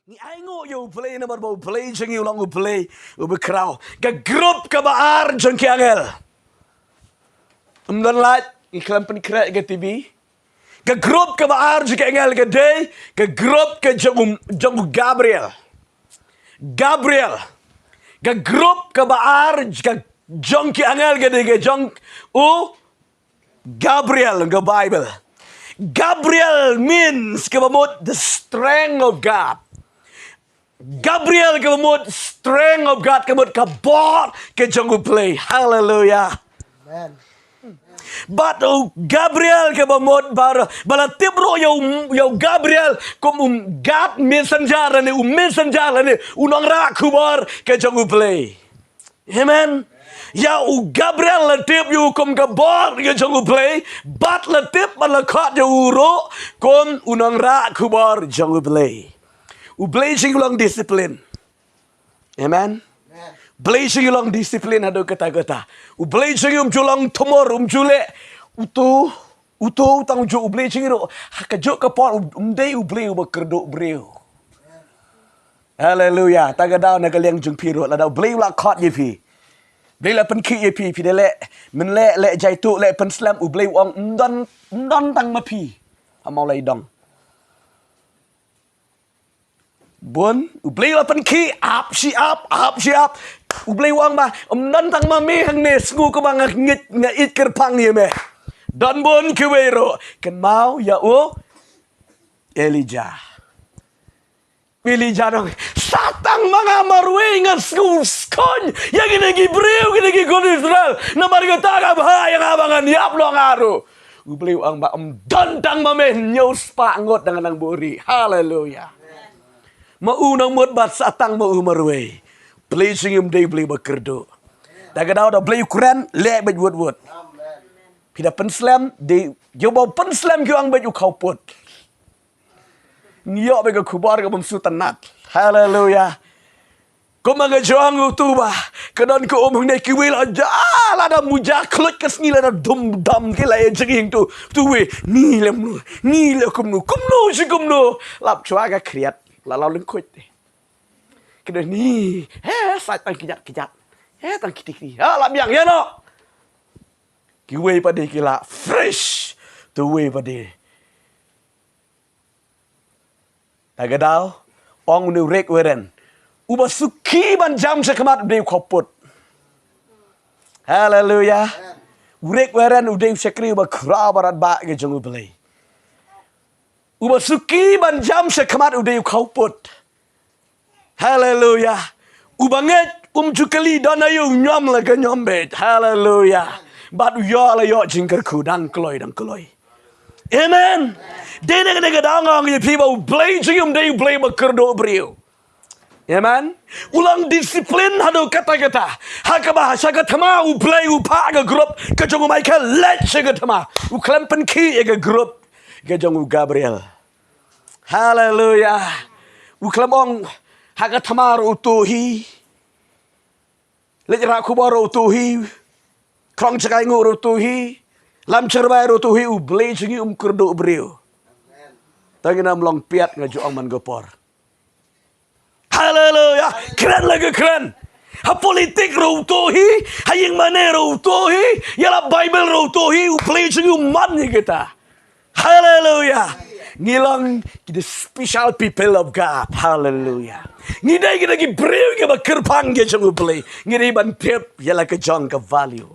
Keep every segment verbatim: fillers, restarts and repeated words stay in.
Ngi ai nguh ïa U Blei namar ba U Blei jong ngi u long U Blei uba khraw. Ka grup kaba ar jong ki angel. Ym don light, ngi khlem pynkhreh ka T V. Ka grup kaba ar jong ki angel ka dei ka grup ka jong u, jong u Gabriel. Gabriel. Ka grup kaba ar ka jong ki angel ka dei ka jong u Gabriel, ka Bible. Gabriel means kaba mut the strength of God. Gabriel kaba mut strength of God, kaba mut ka bor ka jong U Blei. Hallelujah. Amen. Bad u Gabriel kaba mut ba, ba la tip ruh ïa u, ïa u Gabriel kum u God messenger lane u messenger lane u nongrah khubor ka jong U Blei. Amen. Ïa u Gabriel la tip ïa u kum ka bor ka jong U Blei, bad la tip bad la khot ïa u ruh kum u nongrah khubor jong U Blei. U Blei jong ngi u long discipline. Amen. Blei jong ngi u long discipline haduh katta katta. U Blei jong ngi um ju long thmur, um ju leh uto, uto tang u ju. U Blei jong ngi ruh ha kajuh ka por um dei U Blei uba kyrduh briew. Haleluya. Ta ka daw na ka liang jong phi ruh, lada U Blei u la khot ïa phi, Blei la pynkhih ïa phi, phi da leh, men leh, leh jaituh, leh pynslem, U Blei u ong ym don, ym don tang ma phi. Amau lai dong. Bun, U Blei u la pynkhih, ap shi ap, ap shi ap. U Blei u ong ba ym don tang ma me hangne, sngew kumba nga ngeit, nga ïeit kyrpang ïa me. Don bun kiwei ruh, kynmaw ïa u Elijah. Elijah u ong, sa tang ma nga marwei nga sngew skhem ïa kine ki briew, kine ki khun Israel. Namar kata ka bha ïa nga ba ngan ïap noh nga ruh. U Blei u ong ba ym don tang ma me, hynñiew spah ngut dang nang buhrieh. Haleluya. Ma u nang mut bad sa tang ma u marwei. Blei jong ngi um dei Blei ba kyrduh. Ta ka daw da Blei u kren, leh beit wut wut. Phi da pynslem, dei ïoh ba pynslem ki ong beit u khawput. Ngi ïoh beit ka khubor ka bym sngewtynnat. Haleluya. Kumba nga jong uto ba ka don ka um hangne, kiwei la ja, lada muja khluit ka sngi lada dum dam ki la ïa jingïeng to. Uto wei, ni lem nu, ni le kumno, kumno shi kumno. Lap chwa ka khriat, la law lyngkhuit te. Ki don ni, he, sa tang kjat kjat. He, tang kiti kiti. Ha, lap biang ïa no. Kiwei pat de ki la fresh. Uto wei pat de. Ta ka daw, ong une u Rick Warren, uba suki ban jam sha khmat u dei u khawput. Haleluya. U Rick Warren u dei u shakri uba khraw baroh ba ka jong U Blei. Uba suki ban jam sha khmat u dei u khawput. Haleluya. Uba ngeit um ju kylli don aïu, ñiom la ka ñiom beit. Haleluya. Bad u ïoh la ïoh jingkyrkhu dang kloi dang kloi. Amen. Dei na kane ka daw nga ong ïa phi ba U Blei jong ngi um dei U Blei ba kyrduh briew. Amen. U long discipline haduh katta katta. Ha kaba sha ka thma U Blei u phah ka grup ka jong u Michael leit sha ka thma. U khlem pynkhih ïa ka grup ka jong u Gabriel. Haleluya. U khlem ong ha ka thma ruh uto hi. Leit rah khubor ruh uto hi. Krong jaka nguh ruh uto hi. Lam chyrwai ruh uto hi. U Blei jong ngi um kyrduh briew. Tang ïa ngi nym long piat, nga ju ong man ka por. Haleluya. Kren la ka kren. Ha politik ruh uto hi. Ha ïing mane ruh uto hi. Ïa la Bible ruh uto hi. U Blei jong ngi u man ïa kita. Haleluya. Ngi long ki the special people of God. Haleluya. Ngi dei kita ki briew kiba kyrpang ki jong U Blei. Ngi dei ban tip ïa la ka jong ka value.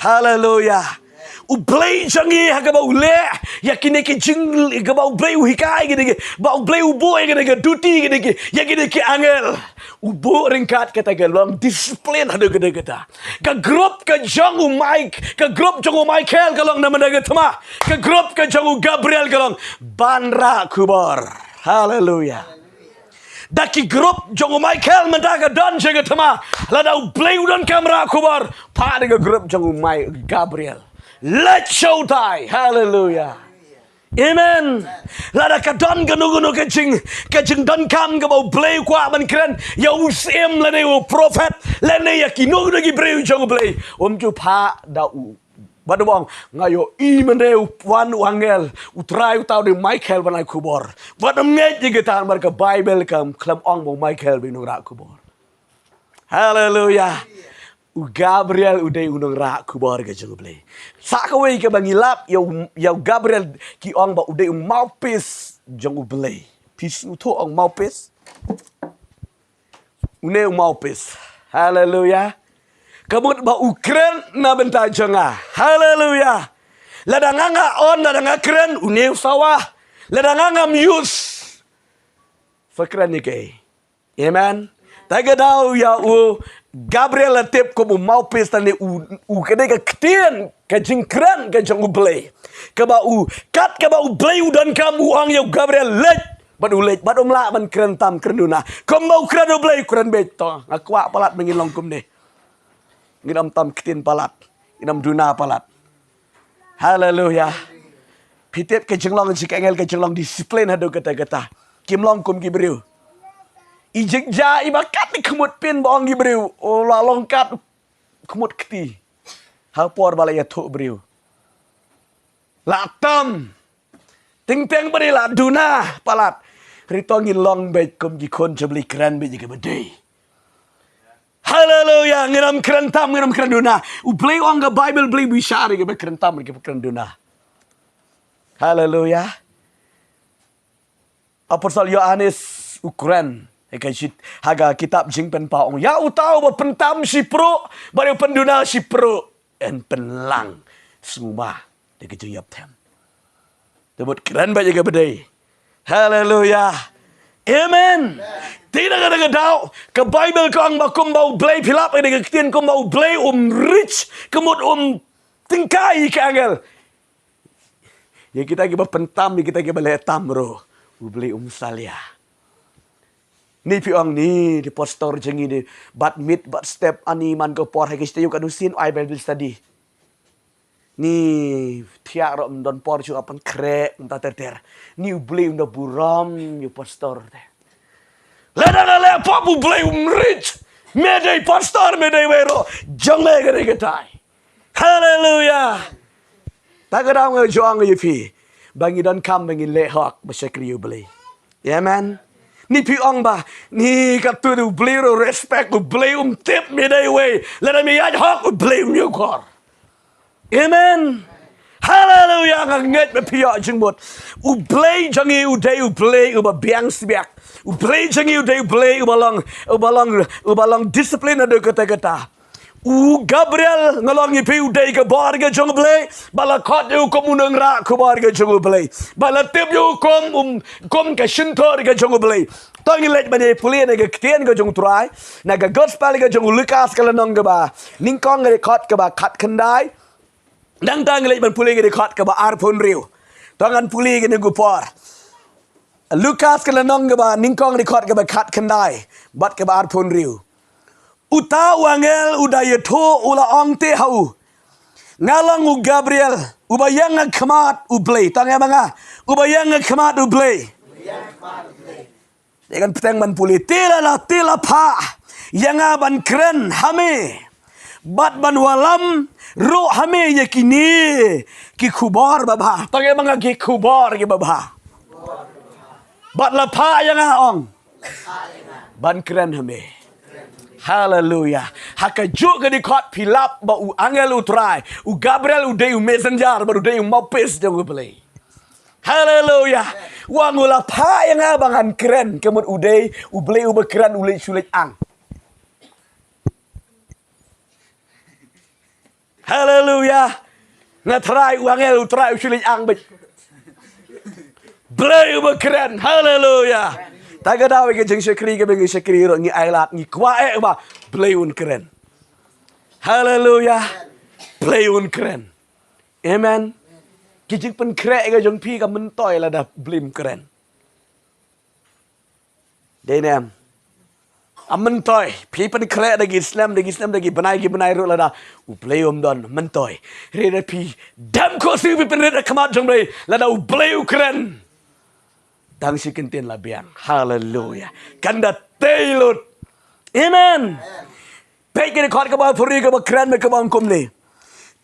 Haleluya. U Blei jong ngi ha kaba u leh ïa kine ki jing, kaba U Blei u hikai kine ki, ba U Blei u buh ïa kine ki duty kine ki, ïa kine ki angel. U buh ryngkat kata ka long discipline haduh kata kata. Ka grup ka jong u Mike, ka grup jong u Michael ka long na mynta ka thma. Ka grup ka jong u Gabriel ka long ban rah khubor. Haleluya. Da ki grup jong u Michael mynta ka don sha ka thma. Lada U Blei u donkam rah khubor, phah da ka grup jong u Mike, Gabriel. Leit sha utai. Haleluya. Amen. Lada ka don kano kano ka jing, ka jingdonkam kaba U Blei u kwah ban kren ïa u syiem lane u prophet lane ïa kino kino ki briew jong U Blei, um ju phah da u Bad u ong, nga ïohi mynne u wan u angel, u Trai uta u dei u Michael ban ai khubor. Bad ym ngeit ïa kata namar ka Baibl kam khlem ong ba u Michael u dei u nongrah khubor. Haleluya. U Gabriel u dei u nongrah khubor ka jong u Blei. Sa kawei kaba ngi lap ïa u, ïa u Gabriel ki ong ba u dei u mouthpiece jong u Blei. Phi sngewthuh ong mouthpiece? Une u mouthpiece. Haleluya. Ka mut ba u kren na bynta jong nga. Haleluya. Lada nga nga on, lada nga kren, une u sawa. Lada nga ngam use, sa kren ïa kaei? Amen. Ta ka daw ïa u Gabriel la tip kum u mouthpiece, tang ne u, u ka dei ka ktien, ka jingkren ka jong u Blei. Kaba u, kat kaba u Blei u donkam u ong ïa u Gabriel leit, bad u leit, bad um lah ban kren tam kren duna. Kumba u kren u Blei u kren beit. To, nga kwah palat ba ngin long kumne. Ngin ym tam ktien palat, ngin ym duna palat. Haleluya. Phi tip ka jinglong jong ki angel ka jinglong discipline haduh katta katta. Kim long kum ki briew. I jingjia iba kat i khmut pin ba ong ki briew, o la long kat khmut kti. Ha por ba la ïathuh briew, la tam. Teng teng ba dei la duna palat. Hynrei to ngin long beit kum ki khun jong u Blei, kren beit ïa kaba dei. Haleluya. Ngin ym kren tam, ngin ym kren duna. U Blei ong ka Baibl, Blei bishar ïa kiba kren tam, ïa kiba kren duna. Haleluya. Apostol Ïoannis u kren ha ka jit, ha ka kitab Jingpynpaw, ong, ïa uta uba pyntam shipruh bad uba pynduna shipruh, yn pynlang sngewbha da ka jingïapthem. Te mut kren beit ïa kaba dei. Haleluya. Amen. Te na ka, na ka daw ka Baibl ka ong ba kumba u Blei, phi lap ïa ka ktien, kumba u Blei um reach, ka mut um tyngkai ïa ki angel. Ïa kita kiba pyntam, ïa kita kiba leh tam ruh u Blei um salia. Ni phi ong ni, dei pastor jong ngi dei bad miet bad step ani man ka por ha ki sha ïoh ka nusin ai Bible study. Ni thiah ruh ym don por shuh, nga pynkhreh mynta ter ter. Ni u Blei um da burom ïa u pastor te. Lada nga leh pop u Blei um reach. Me dei pastor, me dei wei ruh, jong me ka dei katai. Haleluya. Ta ka daw nga ju ong ïa phi ba ngi donkam ba ngin leh hok ba shakri ïa u Blei. Amen. Ni phi ong ba ni katto u Blei ruh respect, u Blei um tip me dei wei. Lada me ïaid hok u Blei um ïoh kor. Amen. Haleluya. Nga ngeit ba phi ïoh jingmut. U Blei jong ngi u dei u Blei uba biang sbiak. U Blei jong ngi u dei u Blei uba long, uba long, uba long discipline haduh katta katta. U Gabriel, nga la ong ïa phi, u dei ka bor ka jong u Blei. Ba la khot ïa u kum u nongrah khubor ka jong u Blei. Ba la tip ïa u kum, um, kum ka shyntur ka jong u Blei. To ngin leit ban ïa pule na ka ktien ka jong u Trai, na ka gospel ka jong u Lukas ka lynnong kaba nyngkong, ka dkhot kaba khatkhyndai. Nangta ngin leit ban pule ka dkhot kaba arphew hynriew. To ngan pule kine ki por. Lukas ka lynnong kaba nyngkong, dkhot kaba khatkhyndai bad kaba arphew hynriew. Uta u angel u da ïathuh, u la ong te ha u, nga long u Gabriel, uba ïeng ha khmat u Blei. Tang ïa ma nga, uba ïeng ha khmat u Blei. Te kan pteng ban pule, te lada, te la phah ïa nga ban kren ha me bad ban wallam ruh ha me ïa kine ki khubor babha. Tang ïa ma nga, ki khubor kiba bha. Bad la phah ïa nga, ong, ban kren ha me. Haleluya. Ha kajuh ka dkhot phi lap ba u angel u Trai, u Gabriel, u dei u messenger bad u dei u mouthpiece jong u Blei. Haleluya. U ong u la phah ïa nga ba ngan kren, ka mut u dei u Blei uba kren, u leit shu leit ang. Haleluya. Nga Trai, u angel u Trai u shu leit ang beit. Blei uba kren. Haleluya. Ta ka daw ïa ka jingshakri kaba ngi shakri ruh, ngi ailad, ngi kwah eh ba Blei un kren. Haleluya. Blei un kren. Amen. Ki jingpynkhreh ka jong phi ka myntoi lada Blei um kren. Dei ne em? Ka myntoi. Phi pynkhreh da ki snem, da ki snem, da ki bnai, ki bnai ruh lada u Blei um don, myntoi. Hynrei lada phi dem khohsiew, phi pynrit ha khmat jong u Blei, lada u Blei u kren, tang shi kyntien la biang. Haleluya. Kan da tei lut. Amen. Peit ki dkhot kaba arphew hynriew kaba kren bad kaba ong kumne.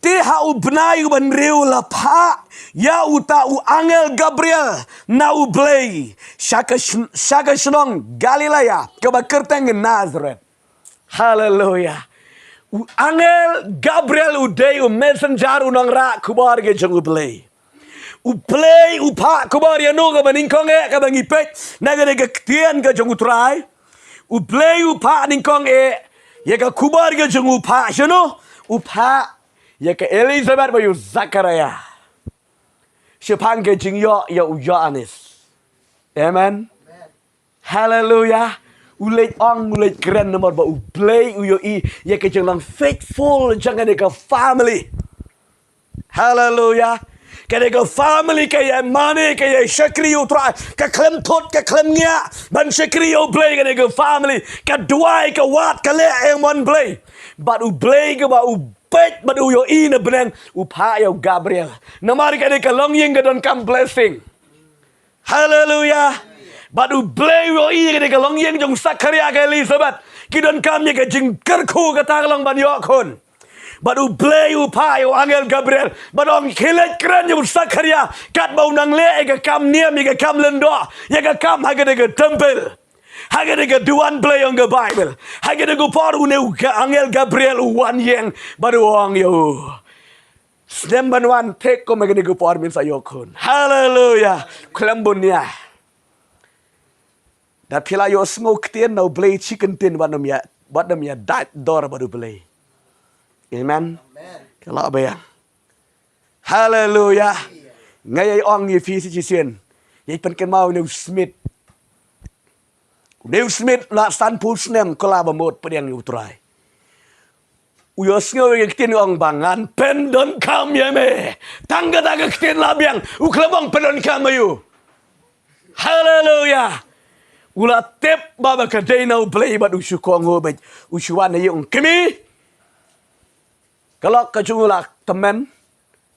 Te ha u bnai u ba hynriew la phah ïa uta u angel Gabriel na u Blei sha ka shnong Galilea kaba kyrteng Nazareth. Haleluya. U angel Gabriel u dei u messenger, u nongrah khubor ka jong u Blei. U Blei u phah khubor ïa no kaba nyngkong eh kaba ngi peit na kane ka ktien ka jong u Trai? U Blei u phah nyngkong eh ïa ka khubor ka jong u phah shano? U phah ïa ka Elizabeth bad ïa u Zakaria shaphang ka jingïoh ïa u Ïoannis. Amen. Haleluya. U leit ong, u leit kren namar ba u Blei u ïohi ïa ka jinglong faithful jong kane ka family. Haleluya. Kane ka family ka ïa mane, ka ïa shakri ïa u Trai, ka khlem thut ka khlem ngiah ban shakri ïa u Blei. Kane ka family ka duwai, ka wad, ka leh ïa u mon Blei. Bad u Blei kaba u peit bad u ïohi na bneng u phah ïa u Gabriel. Namar kane ka longïing ka donkam blessing. Haleluya. Bad u Blei u ïohi kane ka longïing jong u Zakaria, ka Elizabeth, ki donkam ïa ka jingkyrkhu, kata ka long ban ïoh khun. Bad u Blei u phah ïa u angel Gabriel bad ong, khie leit kren ïa u Zakaria katba u nang leh ïa ka kam niam, ïa ka kam lyngdoh, ïa ka kam ha kane ka temple, ha kane ka duwan Blei, ong ka Baibl. Ha kane ka por une u angel Gabriel u wan ïeng bad u ong ïa u, snem ban wan thik kum ha kane ka por men sa ïoh khun. Haleluya. Khlem bun ïa. Da phi la ïohsngew ktien na u Blei shi kyntien, wat nym ïa, wat nym ïa dait dor bad u Blei. Amen. Ka la biang. Haleluya. Nga ïai ong ïa phi shi shisien, ïai pynkynmaw ïa une u Smith. Une u Smith la sanphew snem, kylla ba mut pdiang ïa u Trai. U ïohsngew ïa ka ktien, u ong ba ngan pyndonkam ïa me. Tang kata ka ktien la biang, u khlem ong pyndonkam ïa u. Haleluya. U la tip ba, ba ka dei na u Blei bad u shu kohnguh beit, u shu wan ïa u, ong, kmie. Ka lok ka jong u la tymmen.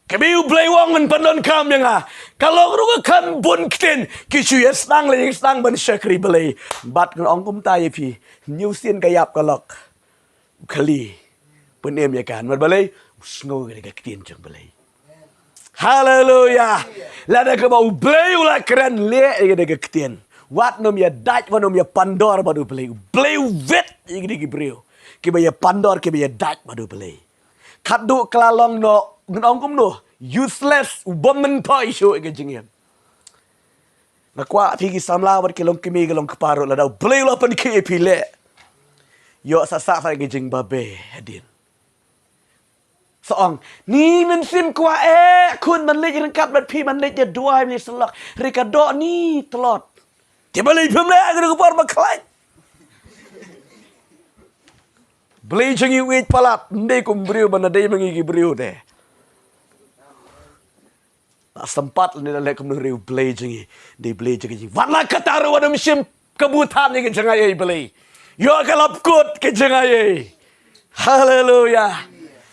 Kmie, u Blei u ong un pyndonkam ïa nga. Ka lok ruh ka kham bun ktien, ki shu ïa sdang leh ïa sdang ban shakri Blei. Bad ngan ong kumta ïa phi, hynñiew sien ka ïap ka lok. U khali. Pynim ïa ka. Namar balei? U sngew ïa ka ktien jong Blei. Haleluya. Lada kaba u Blei u la kren, leh ïa ka ktien. Wat nym ïa dait, wat nym ïa pandor bad u Blei. U Blei u wit ïa ki briew kiba ïa pandor, kiba ïa dait bad u Blei. Khadduh ka la long noh, ngan ong kumno, useless, u bym myntoi shuh ïa ka jingim. Nga kwah phi ki samla bad ki longkmie ki longkpa ruh, lada u Blei u la pynkhih ïa phi, leh. Ïoh sa sah sa ïa ka jingbabe hadien. Sa ong, ni mynsiem kwah eh khun ban leit ryngkat bad phi, ban leit ïa duwai, ban leit syllok. Hynrei ka doh ni tlot. Te balei phim leh ha kane ka por ba khlaiñ? Blei jong ngi u ïeit palat, ym dei kum briew ba na dei ma ngi ki briew te. La sympat lane la leh kumno, hynrei u Blei jong ngi, dei Blei jong ngi. Wat la katta ruh wat nym shim kabu than ïa ka jingaiei Blei. Ïoh ka la pynkut ka jingaiei. Haleluya.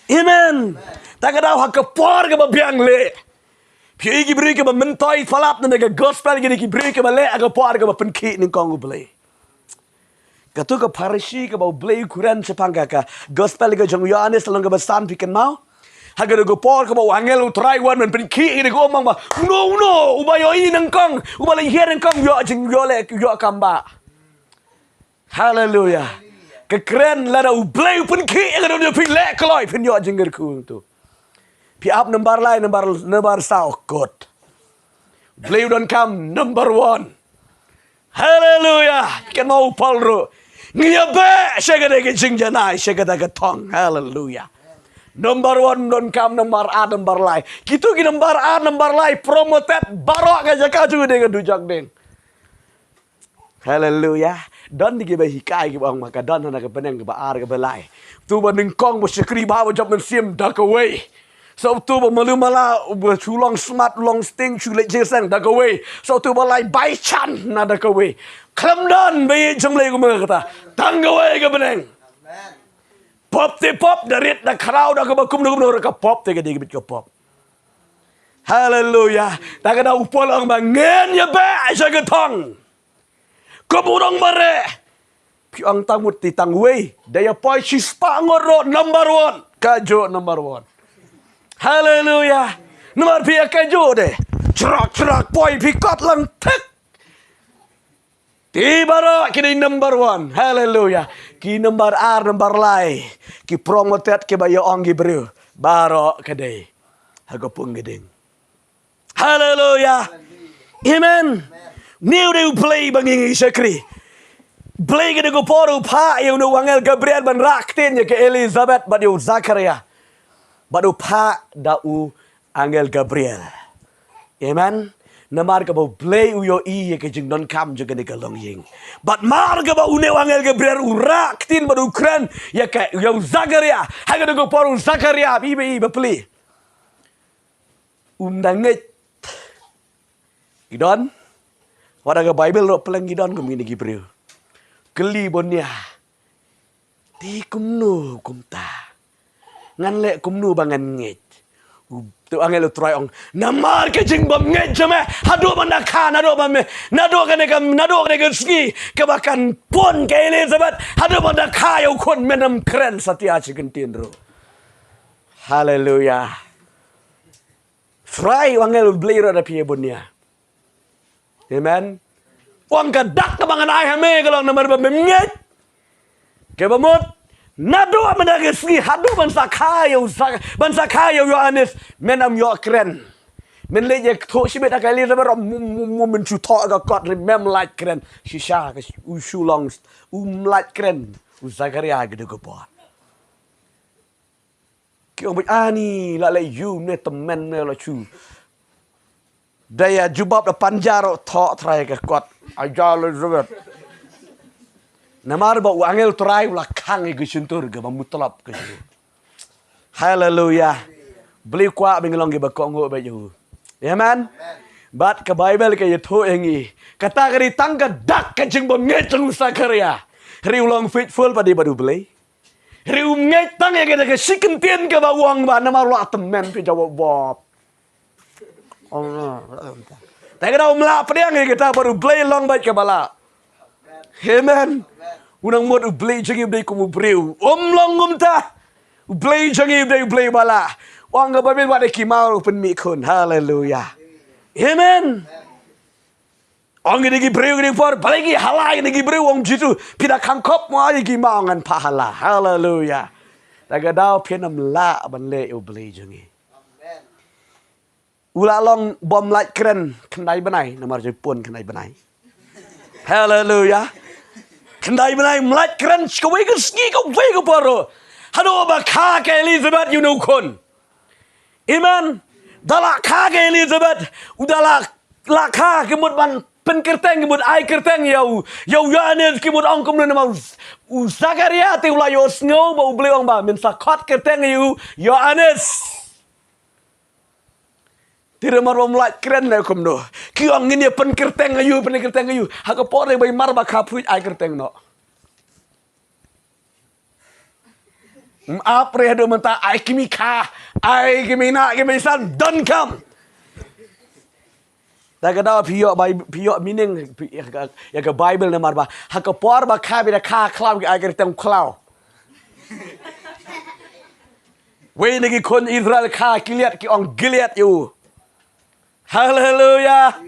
Amen. Ta ka daw ha ka por kaba biang leh. Phi ïohi ki briew kiba myntoi palat na ka gospel, kine ki briew kiba leh ha ka por kaba pynkhih nyngkong u Blei. Kato ka Pharisi kaba u Blei u kren shaphang ka, ka gospel ka jong u Ïoannis lynnong kaba san, phi kynmaw? Ha kato ka por kaba u angel u Trai u wan ban pynkhih, kine ki ong ba, uno, uno uba ïohi nyngkong, uba leh hiar nyngkong, ïoh jing, ïoh leh, ïoh kam bah. Haleluya. Ka kren lada u Blei u pynkhih ïa ka dohnud jong phi, leh kloi, phin ïoh jingkyrkhu to. Phi ap number lai, number, number saw kot. Blei u donkam number one. Haleluya. Kynmaw u Paul ruh, ngi ïa beh sha kata ka jingjanai, sha kata ka thong. Haleluya. Number one donkam, number ar number lai. Kito ki number ar number lai promoted baroh ka jaka jong u dei ka dujok ding. Haleluya. Don di kiba hikai kiba ong ba ka don hana ka bneng kaba ar kaba lai. Uto uba nyngkong ba shakri bha ba jop mynsiem da kawei. Sa uto uba malu mala, uba shu long smat, long sting, shu leit jingseng da kawei. Sa uto uba lai bai chan na da kawei. Khlem don ba ïeit jong Blei kumba kata. Tang kawei ka bneng. Pop te pop, da rit da khraw da kaba kumno kumno ruh ka pop te ka dei ka bit ka pop. Haleluya. Ta ka daw u Paul ong ba ngin ïa beh sha ka thong. Kum u nongmareh. Phi ong tang mut te tang wei, da ïa poi shispah ngut ruh number one. Ka juh number one. Haleluya. Namar phi ïa kajuh de. Chrak chrak poi phi kot lang thik. Te baroh ki dei number one. Haleluya. Ki number ar, number lai, ki promoted, kiba ïa ong ki briew, baroh ka dei ha ka pung ka ding. Haleluya. Amen. Une u dei u Blei ba ngi ngi shakri. Blei ka dei ka por u phah ïa une u angel Gabriel ban rah ktien ïa ka Elizabeth bad ïa u Zakaria. Bad u phah da u angel Gabriel. Amen. Namar kaba u Blei u ïohi ïa ka jingdonkam jong kane ka longïing. Bad mar kaba une u angel Gabriel u rah ktien bad u kren ïa ka, ïa u Zakaria. Ha kane ka por u Zakaria, ba i, ba i, ba plie. Um da ngeit. Ki don. Wat ha ka Baibl ruh pleng ki don kum kine ki briew. Kylli bun ïa. Te kumno kumta? Ngan leh kumno ba ngan ngeit? U, te u angel u Trai ong, namar ka jingbym ngeit jong me, haduh ban da kha, naduh ban me, naduh kane ka, naduh kane ka sngi, kaba kan pun ka Elizabeth, haduh ban da kha ïa u khun, men ym kren satia shi kyntien ruh. Haleluya. Trai u angel u Blei ruh da phi ïa bun ïa. Amen. Wan ka dak kaba ngan ai ha me ka long namar ba mem ngeit. Kaba mut, naduh mynta ka sngi haduh ban sa kha ïa u Sa-, ban sa kha ïa u Ïoannis, men ym ïoh kren. Men leit ïathuh shibit ha ka Elizabeth, mu, mu, mu, men shu thoh ka kot ri, mem lait kren. Shisha ka u shu long, um lait kren. U Zakaria ka dei ka por. Ki ong bad ani la leh ïu ne tymmen ne la shu. Da ïa jubab da pynjar ruh thoh Trai ka kot. Aja Elizabeth. Namar ba u angel Trai u la khang ïa ka shyntur kaba mutlop ka shu. Haleluya. Blei kwah ba ngi long kiba kohnguh bad ïa u. Amen. Bad ka Baibl ka ïathuh ïa ngi. Kata ka dei tang ka dak ka jingbym ngeit jong u Zakaria. Hynrei u long faithful bad i bad u Blei. Hynrei um ngeit tang ïa kata ka shi kyntien kaba u ong ba namar u la tymmen phi jubab. Te ka dei um lah pdiang ïa kata bad u Blei long bad kaba lah. Amen. U nang mut u Blei jong ngi u dei kum u briew. Um long kumta. U Blei jong ngi u dei u Blei ba lah. Ong ka Baibl wat ïa ki maw u pynmih khun. Haleluya. Amen. Ong ïa ki briew, ïa ki por, balei ki hala ïa ki briew, ong Jisu, phi da khang khop mo ïa ki maw ngan phah hala. Haleluya. Da ka daw phin ym lah ban leh ïa u Blei jong ngi. U la long bym lait kren khyndai bnai, namar jong pun khyndai bnai. Haleluya. Khyndai bnai ym lait kren, kawei ka sngi kawei ka por. Haduh ba kha ka Elizabeth ïa une u khun. Amen. Da la kha ka Elizabeth, u da la, la kha ki mut ban pynkyrteng, ki mut ai kyrteng ïa u, ïa u Ïoannis, ki mut ong kumno namar u, u Zakaria te u la ïohsngew ba u Blei ong ba men sa khot kyrteng ïa u Ïoannis. Te namar bym lait kren ne kumno. Ki ong ngin ïa pynkyrteng ïa u, pynkyrteng ïa u. Ha ka por ba i mar ba kha pyrshah ai kyrteng noh. Ym ap re haduh mynta ai ki mi kha, ai ki mi na, ki mi san, donkam. Da ka daw phi ïoh Bai-, phi ïoh meaning, phi, ïa ka, ïa ka Baibl namar ba ha ka por ba kha, phi da kha khlaw ki ai kyrteng khlaw. Wei na ki khun Israel kha Gilead ki ong Gilead ïa u. Haleluya.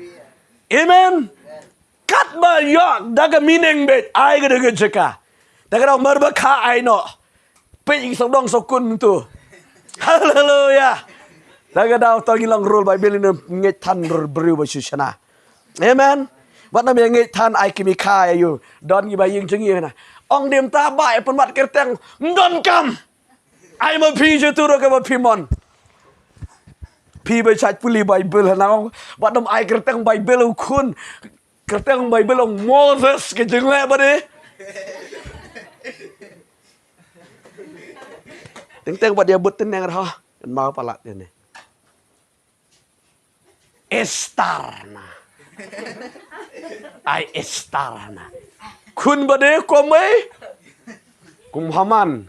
Amen. Katba ïoh da ka meaning beit ai ka da ka jaka. Da ka daw mar ba kha ai noh. Peit ïa ki sawdong sawkun mynta. Haleluya. Da ka daw to ngi long rule Baibl ne ngeit than rule briew ba shu shna. Amen. Wat nam ïa ngeit than ai ki mi kha ïa u. Don ngi ba ïing jong ngi na. Ong dim ta ba ïa pynwad kyrteng. Ym donkam. Ai ma phi jatu ruh kaba phi mon. Phi ba shait pule Baibl hana ong. Wat nam ai kyrteng Baibl u khun. Kyrteng Baibl ong Moses ka jingleh ba dei. Teng teng ba dei bud teng neng rha. Kan mau palat dei ne. Estar na. Ai Estar na. Khun ba dei kum ei. Kum Haman.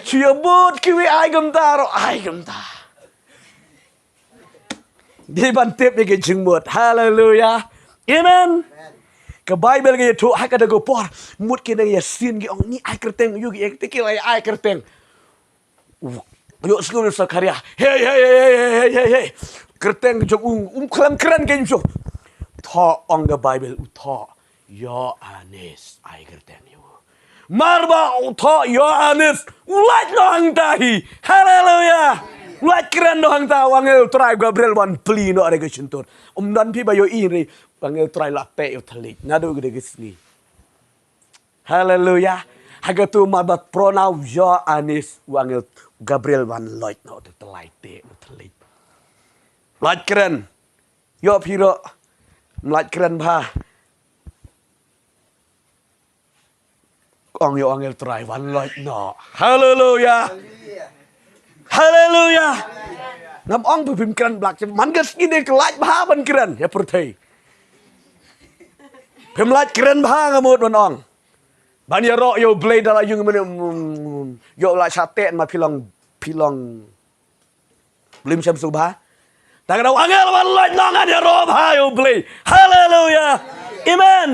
Shu ïa bud kiwei ai kumta ruh ai kumta. Dei ban tip ïa ki jingmut. Haleluya. Amen. Ka Baibl ka ïathuh ha kata ka por, mut ki nang ïasien ki ong ngi ai kyrteng ïa u, ki ong te ki la ai kyrteng. Ïoh sngewthuh Sakharia. Hei, hei, hei, hei, hei, hei, hei. Kyrteng jong u, um khlem kren kein shuh. Thoh ong ka Baibl u thoh Ïoannis ai kyrteng ïa u. Namar ba u thoh Ïoannis u lait noh hangta hi. Haleluya. U lait kren noh hangta, u angel Trai Gabriel wan plie noh re ka shyntur. Um don phi ba ïohi re, u angel Trai la peh ïa u thylliej. Naduh ka dei ka sngi. Haleluya. Ha katu ma ba pronoun Ïoannis u angel Gabriel wan lait noh te tylli te u thylliej. Lait kren. Ïoh phi ruh. Lait kren bha. Ong ïa u angel Trai wan lait noh. Haleluya. Haleluya. Ngam ong ba phim kren blak, man ka sngi ne ka lait bha ban kren ïa pyrthei. Phim lait kren bha nga mut ban ong. Ban ïaroh ïa u Blei da la ïung mane, mm, ïoh la shah teh ma phi long, phi long. Lim shem sngewbha. Tang da u angel wan lait noh ngan ïaroh bha ïa u Blei. Haleluya. Amen.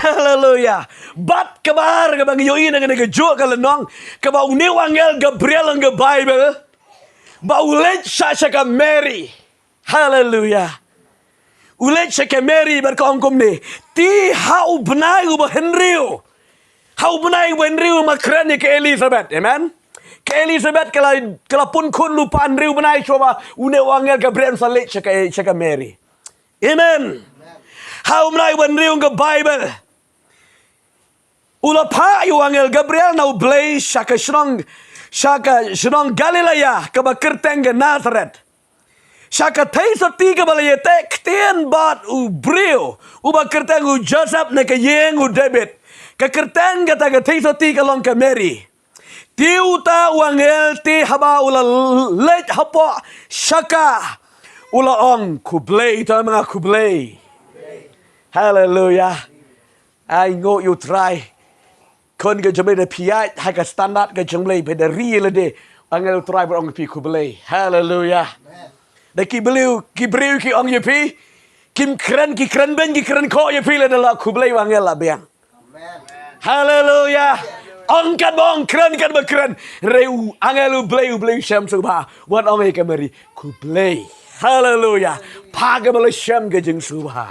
Haleluya. Bad kaba ar kaba ngi ïohi na kane kajuh ka lynnong, kaba une u angel Gabriel ha ka Baibl ba u leit sha, sha ka Mary. Haleluya. U leit sha ka Mary bad ka ong kumne, te ha u bnai uba hynriew. Ha u bnai uba hynriew ma kren ïa ka Elizabeth. Amen. Ka Elizabeth ka la, ka la pun khun lypa hynriew bnai shuwa ba une u angel Gabriel u sa leit sha ka, sha ka Mary. Amen. Ha u bnai uba hynriew ka Baibl u la phah ïa u angel Gabriel na u Blei sha ka shnong, sha ka shnong Galilea kaba kyrteng ka Nazareth. Sha ka theisotti kaba la ïateh ktien bad u briew uba kyrteng u Joseph na ka ïing u David. Ka kyrteng kata ka theisotti ka long ka Mary. Te uta u angel te haba u la leit hapoh sha ka, u la ong, khublei, to ma nga khublei. Haleluya. Ai nguh ïa u Trai. Khun ka jong u Blei, da phi ïaid ha ka standard ka jong u Blei, phi da ri lade. Angel u Trai ba ong phi khublei. Haleluya. Da ki briew, ki briew ki ong ïa phi, kim kren, ki kren beiñ, ki kren khoh ïa phi, lada la khublei u angel la biang. Haleluya. Ong katba ong, kren katba kren. Re u angel u Blei, u Blei u shem sngewbha. Wan ong ïa ka Mary, khublei. Haleluya. Pha kaba la shem ka jingsngewbha.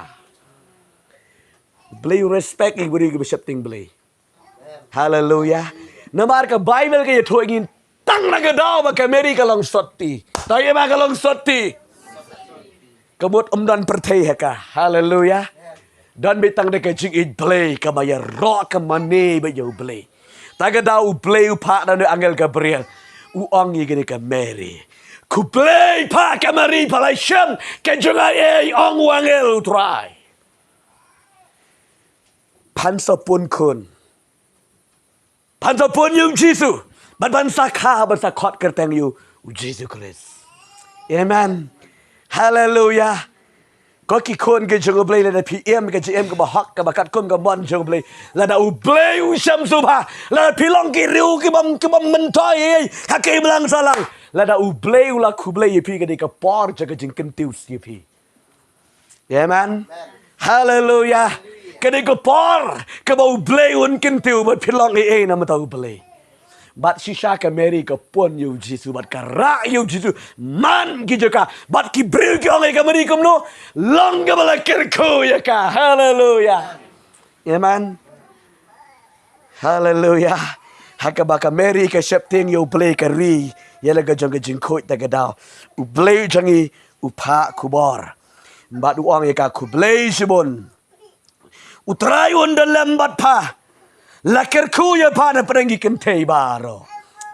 Blei u respect ïa ki briew kiba sheptieng Blei. Haleluya. Namar ka Baibl ka ïathuh ïa ngi tang na ka daw ba ka Mary ka long sotti. To ïa ba ka long sotti. Ka mut ym don pyrthei ha ka. Haleluya. Don beit tang da ka jingïeit Blei kaba ïaroh ka mane bad ïa u Blei. Ta ka daw u Blei u phah da u angel Gabriel. U ong ïa kane ka Mary, khublei, phah ka Mary, pha la shem ka jong nga, ei, ong u angel u Trai. Phan sa pun khun. Phan sa pun ïa u Jisu. Bad phan sa kha, phan sa khot kyrteng ïa u Jisu Khrist. Amen. Haleluya. Ko ki khun ki jong u Blei, lada phi im ka jingim kaba hok, kaba katkum ka mon jong u Blei. Lada u Blei u shem sngewbha. Lada phi long ki briew kibym, kibym myntoi ei ei ha ka imlang sahlang. Lada u Blei u la khublei ïa phi, ka dei ka por jong ka jingkyntiew ïa phi. Amen. Haleluya. Ka dei ka por kaba u Blei un kyntiew ba phi long ei ei na bynta u Blei. Bad shisha ka Mary ka pun ïa u Jisu bad ka rah ïa u Jisu man ki jaka. Bad ki briew ki ong ïa ka Mary kumno? Long kaba la kyrkhu ïa ka. Haleluya. Amen. Haleluya. Ha kaba ka Mary ka sheptieng ïa u Blei, ka ri ïa la ka jong ka jingkhuid ta ka daw. U Blei jong ngi u phah khubor. Bad u ong ïa ka, khublei shibun. U Trai un don lem bad pha. La kyrkhu ïa pha na pdeng ki kynthei baroh.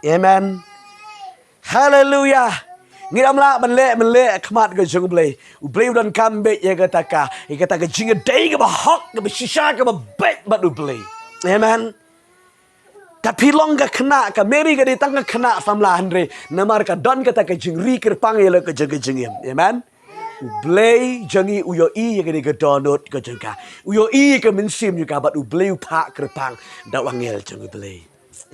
Amen. Haleluya. Ngi dang lah ban leh, ban leh ha khmat ka jong u Blei. U Blei u donkam beit ïa kata ka, ïa kata ka jingïadei kaba hok, kaba shisha, kaba beit bad u Blei. Amen. Ka phi long ka khynnah, ka Mary ka dei tang ka khynnah samla, hynrei namar ka don kata ka jingri kyrpang ïa la ka jong ka jingim. Amen. U Blei jong ngi u ïohi ïa kane ka dohnud ka jong ka. U ïohi ïa ka mynsiem jong ka, bad u Blei u phah kyrpang da u angel jong u Blei.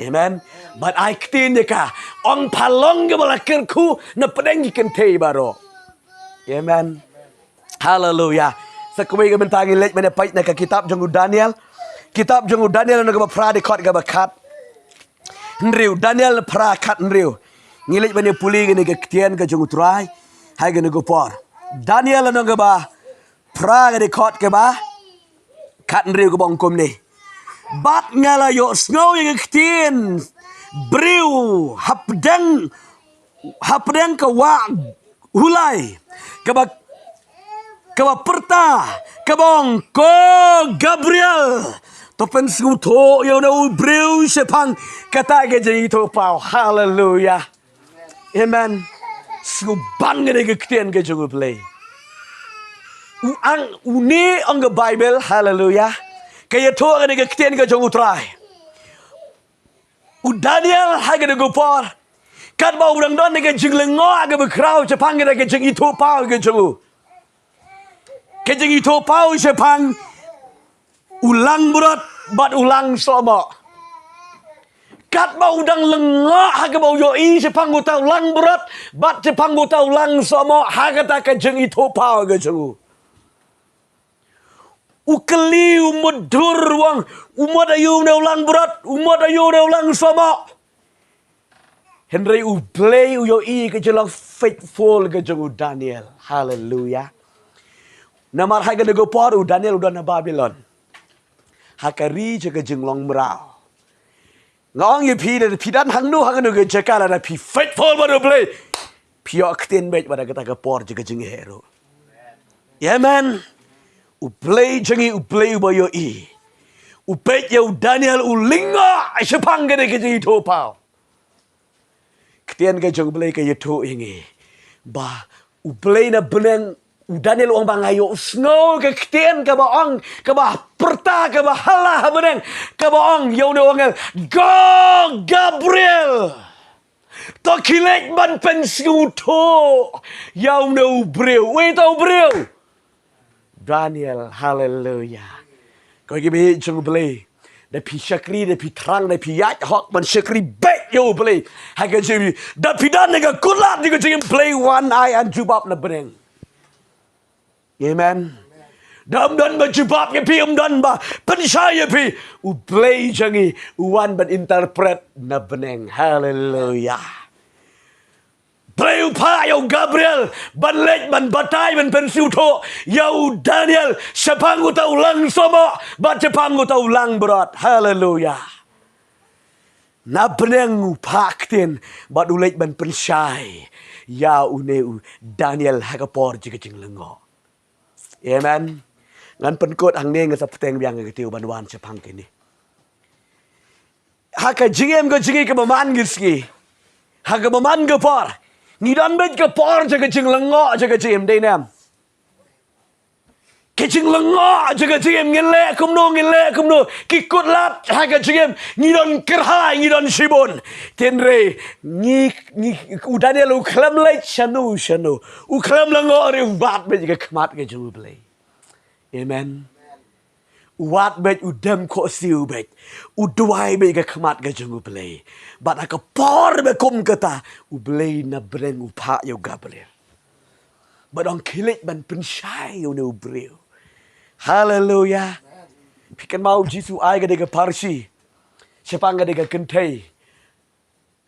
Amen. Bad ai ktien ïa ka, ong pha long kaba la kyrkhu na pdeng ki kynthei baroh. Amen. Haleluya. Sa kawei ka bynta ngi leit ban ïa peit na ka kitab jong u Daniel. Kitab jong u Daniel na kaba phra dkhot kaba khat hynriew. Daniel phra khat hynriew. Ngi leit ban ïa pule kane ka ktien ka jong u Trai ha kane ka por. Daniel na kaba phra ka dkhot kaba khat hynriew kaba ong kumne. Bad nga la ïohsngew ïa ka ktien briew hapdeng hapdeng ka wah Hulai, kaba kaba pyrta, kaba ong, ko Gabriel, to pynsngewthuh ïa une u briew shaphang kata ka jingithuhpaw. Haleluya. Amen. Sngewbang ïa ka ktien ka jong u Blei. U ang, une ong ka Baibl, haleluya. Ka ïathuh ïa ka ktien ka jong u Trai. U Daniel ha kane ka por, katba u dang don ka jinglyngngoh kaba khraw shaphang kata ka jingithuhpaw ka jong u. Ka jingithuhpaw shaphang u langbrot bad u langsohmoh. Katba u dang lyngngoh ha kaba u ïohi shaphang uta u langbrot bad shaphang uta u langsohmoh ha kata ka jingithuhpaw ka jong u. U kylli, u mutdur, u ong, u mut aïu une u langbrot, u mut aïu une u langsohmoh. Hynrei u Blei u ïohi ka jinglong faithful ka jong u Daniel. Haleluya. Namar ha kane ka por u Daniel u don ha Babilon, ha ka ri jong ka jinglong mraw. Nga ong ïa phi, da phi don hangno hangno ka jaka, lada phi faithful bad u Blei, phi ïoh ktien beit bad ha kata ka por jong ka jingeh ruh. Amen. U Blei jong ngi u Blei uba ïohi. U peit ïa u Daniel u lyngngoh shaphang kane ka jingithuhpaw. Ktien ka jong u Blei ka ïathuh ïa ngi ba u Blei na bneng, u Daniel u ong ba nga ïohsngew ka ktien kaba ong, kaba pyrta, kaba hala ha bneng, kaba ong ïa une u angel, ko Gabriel, to khie leit ban pynsngewthuh ïa une u briew. Uei uta u briew? Daniel. Haleluya. Ko ki bangeit jong u Blei, da phi shakri, da phi thrang, da phi ïaid hok ban shakri beit ïa u Blei ha ka jingim, da phi don ha ka kutlad jong ka jingim, u Blei u wan ai jubab na bneng. Amen. Da ym don ba jubab ïa phi, ym don ba pynshai ïa phi, u Blei jong ngi u wan ban interpret na bneng. Haleluya. Blei u phah ïa u Gabriel ban leit ban batai, ban pynsngewthuh ïa u Daniel shaphang uta u langsohmoh bad shaphang uta u langbrot. Haleluya. Na bneng u phah ktien bad u leit ban pynshai ïa une u Daniel ha ka por jong ka jinglyngngoh. Amen. Ngan pynkut hangne, ngan sa bteng biang ha ka ktien ban wan shaphang kine. Ha ka jingim ka jong ngi kaba man ka sngi, ha kaba man ka por, ngi don beit ka por jong ka jinglyngngoh jong ka jingim, dei ne em? Ka jinglyngngoh jong ka jingim, ngin leh kumno, ngin leh kumno, ki kutlad ha ka jingim, ngi don kyrhai, ngi don shibun. Hynrei ngi, ngi, u Daniel u khlem leit shano shano, u khlem lyngngoh ruh, u wad beit ka khmat ka jong u Blei. Amen. U wad beit, u dem khohsiew beit, u duwai beit ka khmat ka jong u Blei. Bad ha ka por ba kum kata, u Blei na bneng u phah ïa u Gabriel bad ong, khie leit ban pynshai ïa une u briew. Haleluya. Phi kynmaw, u Jisu ai ka dei ka pharshi shaphang ka dei ka kynthei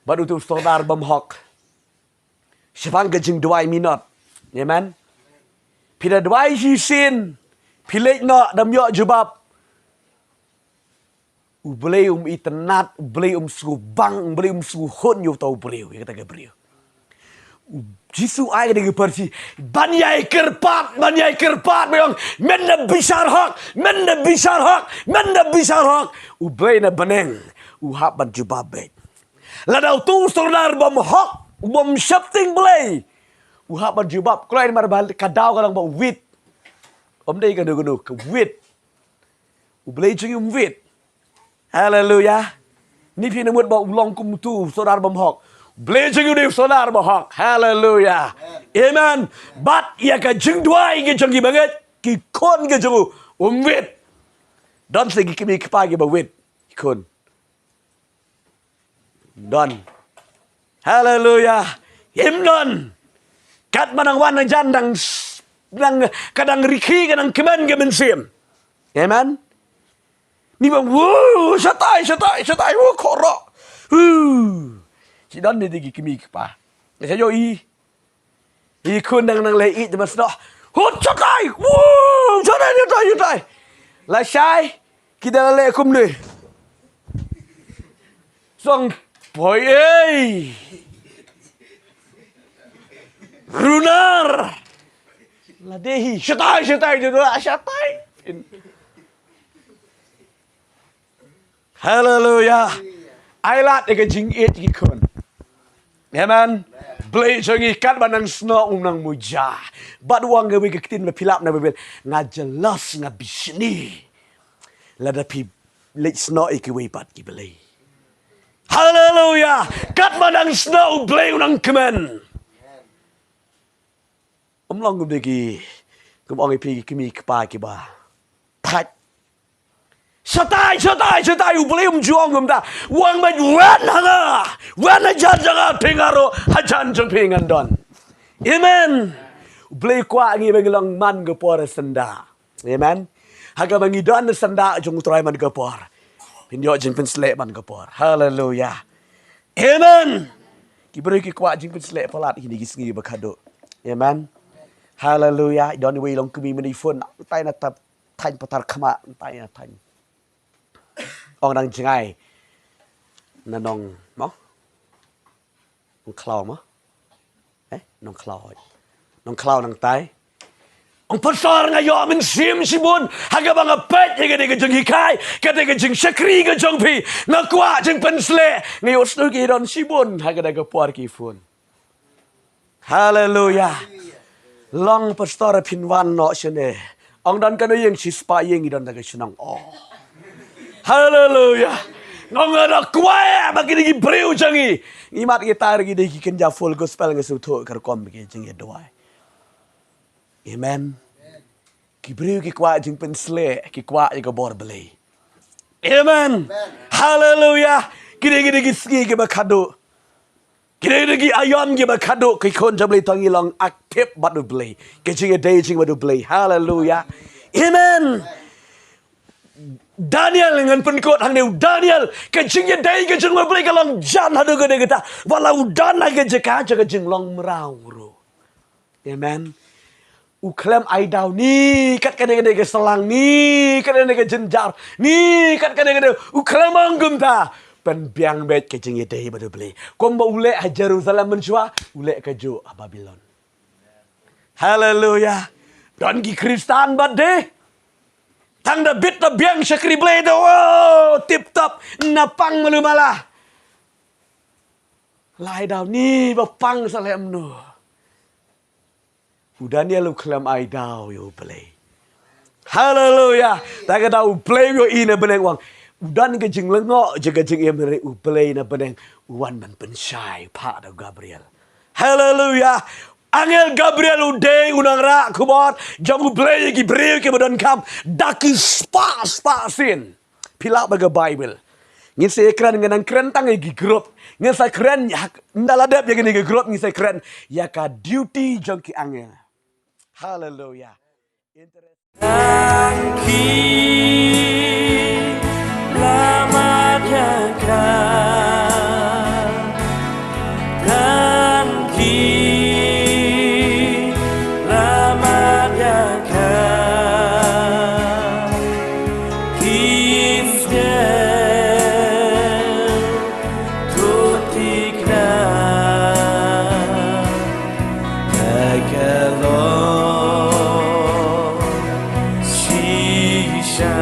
bad utu u sordar bymhok shaphang ka jingduwai minot. Amen. Phi da duwai shisien, phi leit noh, dam ïoh jubab. U Blei um itynnad, u Blei um sngewbang, u Blei um sngewhun ïa uta u briew, ïa kata ka briew. U Jisu ai ka dei ka pharshi ban ïai kyrpad, ban ïai kyrpad, ba ong, men da bishar hok, men da bishar hok, men da bishar hok. U Blei na bneng u hap ban jubab beit. Lada utu u sordar bymhok, u bym sheptieng Blei, u hap ban jubab. Kloi namar ba ka daw ka long ba u wit. Um dei kano kano, ka wit. U Blei jong ngi um wit. Haleluya. Ni phi na mut ba u long kum utu u sordar bymhok. U Blei jong ngi u dei u sordar bymhok. Haleluya. Amen. Bad ïa ka jingduwai ka jong ngi bangeit, ki khun ka jong u, um wit. Don sa ki kmie ki kpa kiba wit ki khun? Don. Haleluya. Im don. Katba nang wan nang jan, dang s-, Dang, ka dang rikhi, ka dang kmen ka mynsiem. Amen. Ni bang, wu, shatai, shatai, shatai, wu, khoro. Wu. Chi don ni dei ki kmie ki kpa. Nga sa ïohi. I khun dang nang leh ïeit te mas noh. Hut shatai, wu, shatai, shatai, shatai. Lashai, ki da leh kumne. Song poi ei. Runar. Lade hi. Shatai, shatai, shatai, shatai. Haleluya. Ai lad ïa ka jingïeit ki khun. Amen. Blei jong ngi katba nang snoh u nang muja. Bad u ong kawei ka ktien ba phi lap na Baibl. Nga jealous, nga bishni. Lada phi leit snoh ïa kiwei pat ki blei. Haleluya. Katba nang snoh u Blei u nang kmen. Ym long kum dei ki, kum ong ïa phi ki kmie ki kpa kiba thait. Shatai, shatai, shatai, u Blei um ju ong kumta. U ong beit wan ha nga. Wan hajan jong nga, phi nga ruh hajan jong phi ngan don. Amen. U Blei u kwah ngi ba ngin long man ka por syndah. Amen. Ha kaba ngi don syndah jong u Trai man ka por. Phin ïoh jingpynsleh man ka por. Haleluya. Amen. Ki briew ki kwah jingpynsleh palat kine ki sngi ba khadduh. Amen. Haleluya. I don iwei i long kmie mynne i phone. Nangtai na tap thaiñ patar khmat, nangtai na thaiñ. Ong dang jngai. Na nong, mo? Nongkhlaw mo? Eh, Nongkhlaw. Nongkhlaw nangtai. Ong pastor, nga ïoh mynsiem shibun ha kaba nga peit ïa kane ka jinghikai, kane ka jingshakri ka jong phi. Nga kwah jingpynsleh. Nga ïohsngew ki don shibun ha kane ka por ki phone. Haleluya. Long pastor, phin wan noh shane. Ong don kano ïing? Shispah ïing i don da ka shnong. Oh. Haleluya. Nga ong nga da kwah ba kine ki briew jong ngi. Ngi mat ki tar ki dei ki kynja Full Gospel, nga sngewthuh ka rukom ki jingïaduwai. Amen. Ki briew ki kwah jingpynsleh, ki kwah ïa ka bor Blei. Amen. Haleluya. Kine, kine ki sngi kiba khadduh. Kine, kine ki aïom kiba khadduh ki khun jong Blei, to ngin long active bad u Blei. Ka jingïadei jong ngi bad u Blei. Haleluya. Amen. Daniel, ngan pynkut hangne u Daniel. Ka jingïadei ka jong u Blei ka long jan haduh katta katta. Wat la u don ha ka jaka jong ka jinglong mraw ruh. Amen. U khlem ai daw ne kat kane kane ka sahlang, ne kat kane ka jynjar, ne kat kane kane, u khlem ong kumta. Pynbiang beit ka jingïadei bad u Blei. Kumba u leh ha Jerusalem mynshuwa, u leh kajuh ha Babilon. Haleluya. Don ki Khristan bad de. Tang da bit da biang shakri Blei da, oh, tip top, na pang malu mala. Lai daw ne ba pang sa lem no. U Daniel u khlem ai daw ïa u Blei. Haleluya. Ta ka daw u Blei u ïohi na bneng, u ong u don ka jinglyngngoh jong ka jingim, hynrei u Blei na bneng u wan ban pynshai, u phah da u Gabriel. Haleluya. Angel Gabriel u dei u nang rah khubor jong u Blei ïa ki briew kiba donkam da ki spah spah sien. Phi lah ba ka Baibl. Ngin sa kren, ngan nang kren tang ïa ki group. Ngin sa kren ïa, ynda la dep ïa kine ki group, ngin sa kren ïa ka duty jong ki angel. Haleluya. Tang ki la mad ïa ka. Tang ki la mad ïa ka. Ki sngewthuh thikna ha ka long shisha.